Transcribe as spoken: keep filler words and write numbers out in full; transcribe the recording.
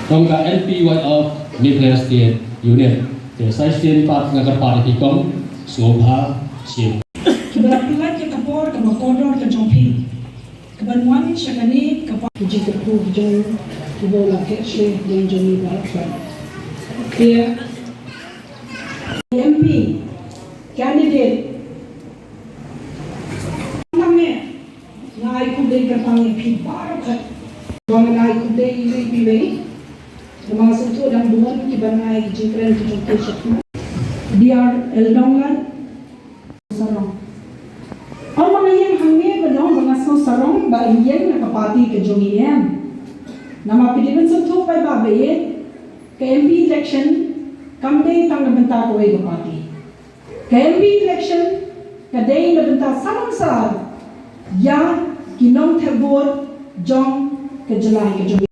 Jong ka N P Y of Meghalaya State Unit, te sa shisien pat nga kyrpad ïa phi kong, sngewbha shim. Kiba la pyllait ïa ka por kaba kordor ka jong phi, kaban wan sha kane ka por. Ki jingkyrkhu ki jong kiba la khet sha ïing jong ngi baroh. Ki M P candidate. Nga ai khublei kyrpang ïa phi baroh khat. Ba nga ai khublei ïa phi wei. Namar sngewthuh dang bun kiba nga ai ki jingkren ki jong phi sha phi. D R L Nonglait. Sarong. Ym ba nga ïeng hangne ba long ba nga sngew sarong ba ïeng na ka party ka jong ngi, em. Namar phi dei ban sngewthuh paidbah ba ïeit, ka M P election kam dei tang na bynta kawei ka party. Ka M P election ka dei na bynta salam sar ïa ki nongthep vote jong ka jylla ka jong.